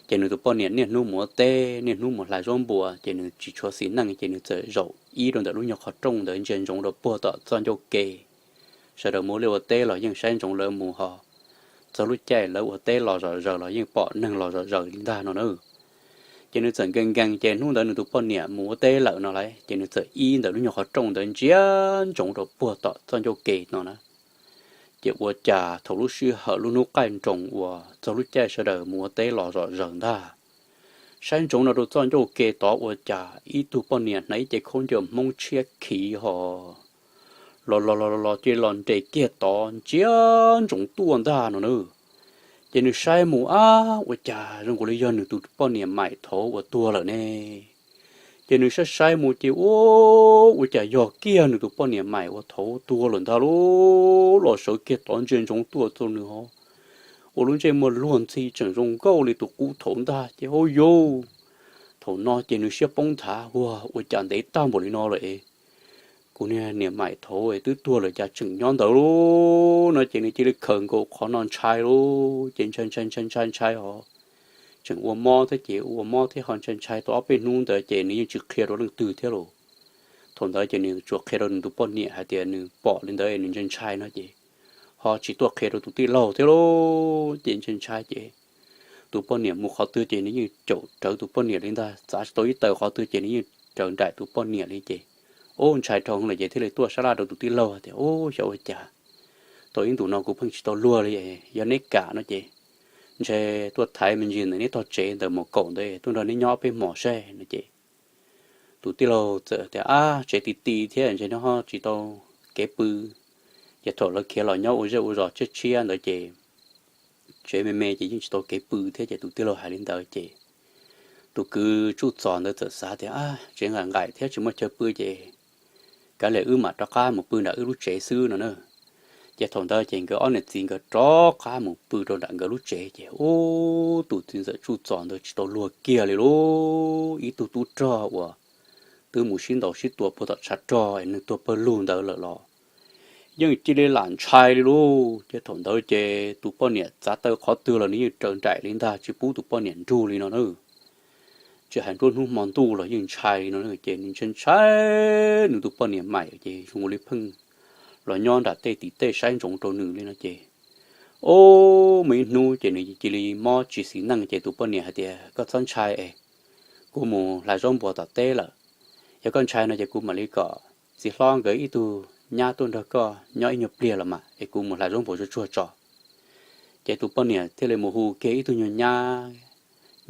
Ces nws tus poj niam niaj hnub mus ua teb niaj hnub mus hlais zaub npua ces nws tsis tshua xis neej ces nws txawm zaum ib rau ntawm lub nyuag qhov rooj ntawd ntsia ntsoov rau puag tom txoj ncauj ke. Sawv daws mus ua liaj ua teb los yeej saib ntsoov lawv mus ho txog lub caij lawv ua teb los zom zaws los yeej pom neeg los zom zaws li ntag no na. Ces nws txawm nkees nkees ces hnub ntawd nws tus poj niam mus ua teb lawm no lauj, ces nws txawm ib ntawm lub nyuag qhov rooj ntawd ntsia ntsoov rau puag tom txoj ncauj ke no na. Ces ua cas thaum lub sij hawm lub hnub qaij nroos uas txog lub caij sawv daws mus ua teb los zom zaws ntag, saib ntsoov no rau txoj ncauj ke tod ua cas ib tug poj niam hnav ib ce khaub ncaws Hmoob tshiab khiv ho los los los los los cia li los nres kiag tod ntsia ntsoov tuaj ntag no na. Ces nws saib mus, ab, ua cas zoo nkaus li yog nws tus poj niam maim thaud uas tuag lawm ne. Ces nws saib saib mus ces ua, ua cas yog kiag nws tus poj niam maim uas thaud tuag lawm ntag lauj. Los sawv kiag tod ntsia ntsoov tuaj txog nws ho ua lub ntsej muag luag ntxhi tseem zoo nkauj li tus qub thaud ntag ces hauj yauj. Thaum no ces nws siab poob nthav, ua, ua cas ntev tag npaum li no lawm es kuv niag niam maim thaud twb tuag lawm cas tseem nyob ntawd lauj no ces nws cia li khaws nkaus qhov no ntshai lauj. Ces ntshai ntshai ntshai ntshai ntshai ho tseem ua mob thiab ces ua mob thiab ho ntshai ntshai tau ob peb hnub ntawd ces nws yeej tsis qhia rau leej twg thiab los. Thaum ntawd ces nws tsuas qhia rau nws tus poj niam hais tias nws pom li ntawd nws ntshai ntshai no ces ho tsis tuaj qhia rau tus tij laug thiab lauj. Ces ntshai ntshai ces tus poj niam mus qhov twg ces nws yeej caum rawv tus poj niam li ntag, txav tsis tau ib taws qhov twg ces nws yeej raws nraim tus poj niam li ces, ub, ntshai dhau lawm ces thiaj li tuaj sab laj rau tus tij laug tias, ub, xyov ua cas tau ib ntus no kuv pheej tsis tau luag li, yog neb kam no ces ntshe tuaj thaiv me ntsis ntawm neb tog tsev ntawm mos kaum ntawd tuaj nrog neb nyob peb hmos saib no ces tus tij laug txawm tias, ab, tsev ti ti thiab ntshe neb ho tsis tau kev pw, ces thaum lawv khiav los nyob ua zej ua zos tshiab tshiab ntawd ces tsev me me ces yeej tsis tau kev pw thiab ces tus tij laug hais li ntawd ces tus kwv tsuj txos ntawd txawm xav tias, ab, tsev nqaim nqaim thiab tsis muaj chaw pw ces kav liam wb mam rov qab mus pw nram wb lub tsev xwb no na. Ces thaum ntawd ces nkawd ob niam txiv nkawd rov qab mus pw rau nram nkawd lub tsev ces ub, tus txiv ntxawm tsuj txos ntawd tsis tau luag kiag li lauj. Ib tug tub rog uas twb mus sib ntaus sib tua puag tom tshav rog es nws tuag pawg lug ntawd lawm los yeej cia li lam ntshai li lauj. Ces thaum ntawd ces tus poj niam txav taw qhov twg los nws yeej raws nraim li ntag, tsis pub tus poj niam nrug li no na. Tsis hais nruab hnub hmo ntuj los yeej ntshai li no na, ces nws ntshai ntshai nws tus poj niam maim ces zoo li pheej los nyob nram tej tim tej saib ntsoov rau nws li no ces, ub, muaj ib hnub ces nws cia li mob tsis xis neej ces tus poj niam hais tias, koj txhob ntshai es kuv mus hlais zaub npuas tom teb lawm. Yog koj ntshai no ces kuv mam li kom txiv hlob nkawd ib tug nyab tuaj nrog koj nyob ib nyuag pliag los mas es kuv mus hlais zaub npuas tsuag tsuag tso. Ces tus poj niam thiaj li mus hu kiag ib tug nyuag nyab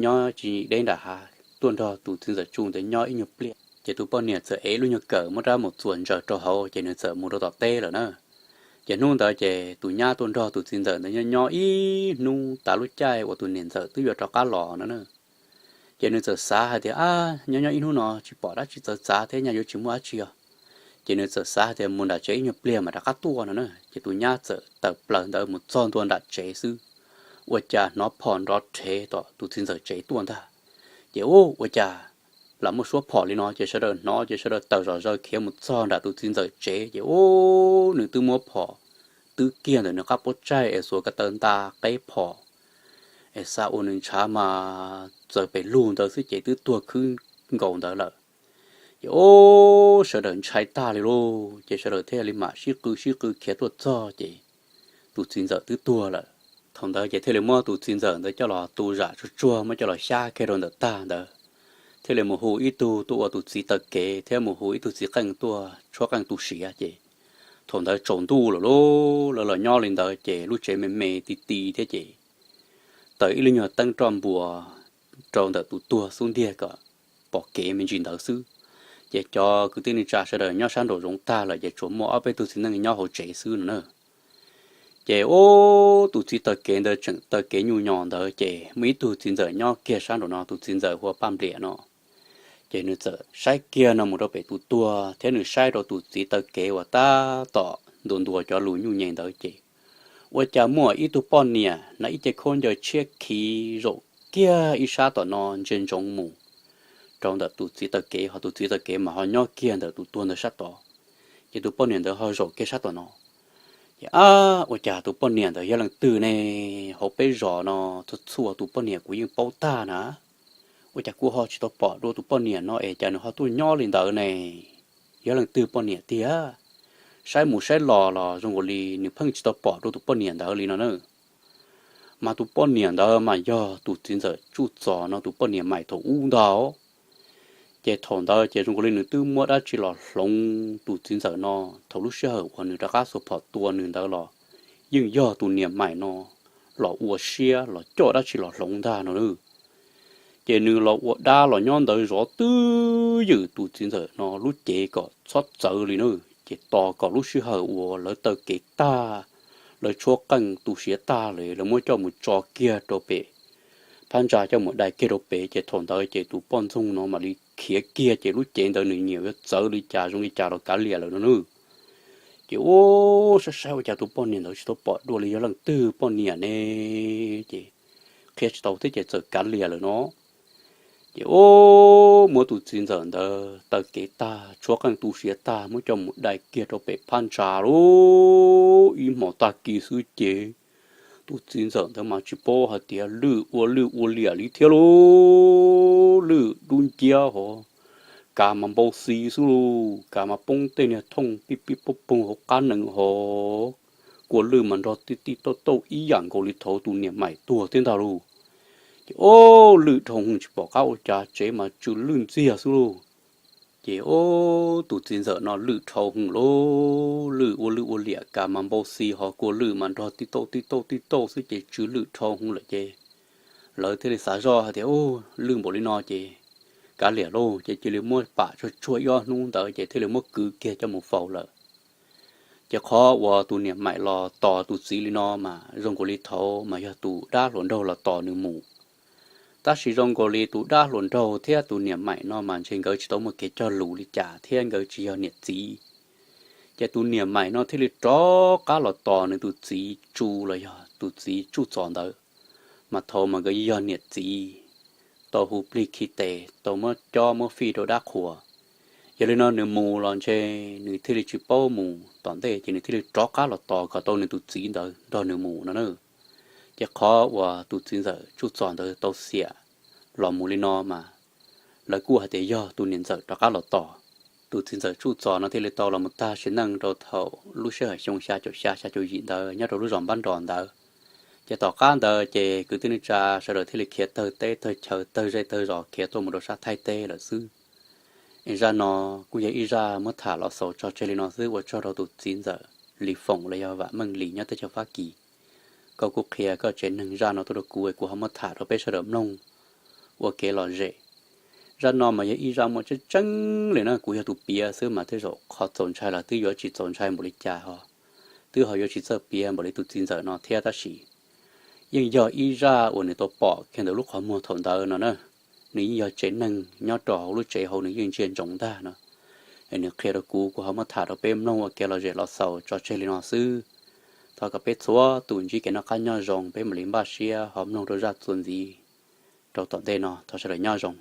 nyob tsis deb nram hav tuaj nrog tus txiv ntxawm tsuj ntawd nyob ib nyuag pliag. Ces tus poj niam txawm ev lub nyuag kawm muab rab mus txuas ntsaws rau hauv ces nws txawm mus rau tom teb lawm na. Ces hnub ntawd ces tus nyab tuaj nrog tus txiv ntxawm ntawd nyob nyob ib hnub tas lub caij uas tus niam ntxawm twb yuav rov qab los no na. Ces nws txawm xav hais tias, ab, nyob nyob ib hnub no tsis pom dab tsi txawv txav thiab nyaj yuav tsis muaj dab tsi os. Ces nws txawm xav hais tias mus nram tsev ib nyuag pliag mas rov qab tuaj no na. Ces tus nyab txawm tawm plaws ntawd mus txog ntua nram tsev xwb, ua cas hnov phom nrov rhev tom tus txiv ntxawm tsev tuaj ntag. Ces ub, ua cas lam muaj suab phom li no ces sawv daws hnov ces sawv daws tawm zom zaws khiav mus txog nram tus txiv ntxawm tsev ces ub, nws twb muab phom twb kiag ntawm nws qab puab tsaig es xuas ko taw nta qeb phom es xa ua nws ntshav mas txawm pes lug ntawd xwb ces twb tuag khwb nkaus ntawd lawm. Ces ub, sawv daws ntshai tag li lauj, ces sawv daws thiaj li mam sib qw sib qw khiav tuaj txog ces tus txiv ntxawm twb tuag lawm. Thaum ntawd ces thiaj li muab tus txiv ntxawm ntawd coj los tu zam tsuag tsuag muab coj los xyab kiag rau ntawm tag ntawd, thiaj li mus hu ib tug tuaj ua tus txiv taw kev thiab mus hu ib tug txiv qeej tuaj tshuab qeej tu siav ces thaum ntawd tsaus ntuj lawm lauj, lawv los nyob li ntawd ces lub tsev me me ti ti thiab ces taws ib lub nyuag teeb roj npua rau ntawm tus tuag xub ntiag kom pom kev me ntsis ntawd xwb. Ces cov kwv tij neej tsa sawv daws nyob sab nraum zoov tag lawm ces tsuas muaj ob peb tug txiv neej nyob hauv tsev xwb no na. Ces ub, tus txiv taw kev ntawd tseem taw kev nyuj nyo ntawd ces muaj ib tug txiv ntxawm nyob kiag sab nraum no, tus txiv ntxawm hu ua Paj Npliam no. Ces nws txawm saib kiag no mus rau pem tus tuag thiab nws saib rau tus txiv taw kev uas tab tom ntuas ntuas cov lus nyuj nyem ntawd ces ua cas muaj ib tug poj niam hnav ib ce khaub ncaws tshiab khiv zaum kiag ib sab tom no ntsia ntsoov mus rau ntawm tus txiv taw kev, ho tus txiv taw kev mas ho nyob kiag ntawm tus tuag ntawd sab tod. Ces tus poj niam ntawd ho zaum kiag sab tom no. Ces ab, ua cas tus poj niam ntawd yog leej twg ne? Hauv peb zos no txhua txhua tus poj niam kuv yeej paub tag na. Ua cas kuv ho tsis tau pom dua tus poj niam no es cas nws ho tuaj nyob li ntawd ne? Yog leej twg poj niam tiag? Saib mus saib los los zoo nkaus li nws pheej tsis tau pom dua tus poj niam ntawd li no na. Mas tus poj niam ntawd mas yog tus txiv ntxawm Tsuj Txos no tus poj niam maim thaum ub ntag. Ces thaum ntawd ces zoo nkaus li nws twb muab dab tsi los hloov tus txiv ntxawm no, thaum lub sij hawm uas nws rov qab xuas phom tua nws ntawd los yeej yog tus niam maim no los ua siab los coj dab tsi los hloov ntag no. Ces nws los ua dab los nyob ntawd zov twb ywm tus txiv ntxawm no lub cev kom txhob txawv li na. Ces tos kom lub sij hawm uas lawv taw kev tag, lawv tshuab qeej tu siav tag li, lawv muab coj mus tso kiag rau pem phab ntsa coj mus dai kiag rau pem. Ces thaum ntawd ces tus poj ntxoog no mam li khiav kiag, ces lub cev ntawd nws nyiam yuav txawv li cas zoo li cas los kav liam lawm no na. Ces ua saib saib ua cas tus poj niam ntawd tsis tau pom dua li, yog leej twg poj niam ne, ces qhia tsis tau thiab ces txawm kav liam lawm no. Ces ua muab tus txiv ntxawm ntawd taw kev tag, tshuab qeej tu siav tag, muab coj mus dai kiag rau pem phab ntsa lauj. Ib hmos tag kis xwb ces tus txiv ntxawm ntawd mas tsis paub hais tias lwj ua lwj ua liam li thiab lauj. Lwj dub nciab hos, kav mas npau xi xwb lauj, kav mas poob tej niag thooj pib pib poob poog hauv qab nees hos, kua lwj mas nrog tij tij tauj tauj ib yam nkaus li thaum tus niam maim tuag thiab ntag lauj. Ces ua lwj dhau hwv tsis pom qab ua cas, tsev mas tsw lwj ntxiag xwb lauj. Ces ua tus txiv ntxawm no lwj dhau hwv lauj, lwj ua lwj ua liam, kav mas npau xi hos kua lwj mas nrog tij tauj tij tauj tij tauj xwb ces tsw lwj dhau hwv lawm ces lawv thiaj li xav zoj hais tias, Lwj npaum li no ces kav liam lauj. Ces cia li muab pam tsuag tsuag ib ob hnub ntawd ces thiaj li muab kwv kiag coj mus faus lawm. Ces qhov uas tus niam maim los tos tus txiv li no mas zoo nkaus li thaud mas yog tus dab hluas nraug los tos nws mus. Tab sis zoo nkaus li tus dab hluas nraug thiab tus niam maim no mas ntshe nkawd tsis tau muaj kev cog lus li cas thiab nkawd tsis yog niam txiv. Ces tus niam maim no thiaj li rov qab los tos nws tus txiv tsu los yog tus txiv tsuj txos ntawd, mas thaum mas nkawd yog niam txiv, tau hu plig khi tes, tau muab cob muab fij rau dab qhuas. Yog li no nws mus los ntshe nws thiaj li tsis paub mus tom ntej, ces nws thiaj li rov qab los tos kom tau nws tus txiv ntawd nrog nws mus no na. Ces qhov uas tus txiv ntxawm tsuj txos ntawd tau xiam los mus li no mas lawv kuj hais tias yog tus niam ntxawm rov qab los tos. Tus txiv ntxawm tsuj txos no thiaj li tau los mus tag sim neej rau thaum lub sij hawm xyoo xya caum xya xya caum yim ntawd nyob rau lub zos Npab Nros ntawd. Ces tom qab ntawd ces kwv tij neej tsa sawv daws thiaj li khiav tawg teb tawg chaw tawg zej tawg zos khiav tuaj mus rau sab Thaib teb lawm xwb. Zaj no kuj yog ib zaj muab tham los xaus tso tseg li no xwb, ua tsaug rau tus txiv ntxawm Lis Foom los yog Vam Meej Lis nyob teb chaws Fab Kis. Koj kuj qhia koj tsev neeg zaj no tuaj rau kuv es kuv ho muab tham rau peb sawv daws mloog ua kev lom zem. Zaj no mas yog ib zaj muaj tseeb tseeb li na, kuv yog tus piav xwb mas tej zaum qhov txaus ntshai los twb yuav tsis txaus ntshai npaum li cas ho, twb ho yuav tsis txawj piav npaum li tus txiv ntxawm no thiab tab sis yeej yog ib zaj uas nws tau pom kiag ntawm lub qhov muag thaum ntawd no na. Nws yeej yog tsev neeg nyob rau hauv lub tsev hauv nws yeej ntsia ntsoov ntag no. Es nws qhia rau kuv, kuv ho muab tham rau peb mloog ua kev lom zem los xaus tso tseg li no xwb. Thov kom peb txhua tus ntsib kev noj qab nyob zoo, peb mam li npaj siab ho mloog rau zaj txuas ntxiv rau tom ntej no. Thov sawv daws nyob zoo.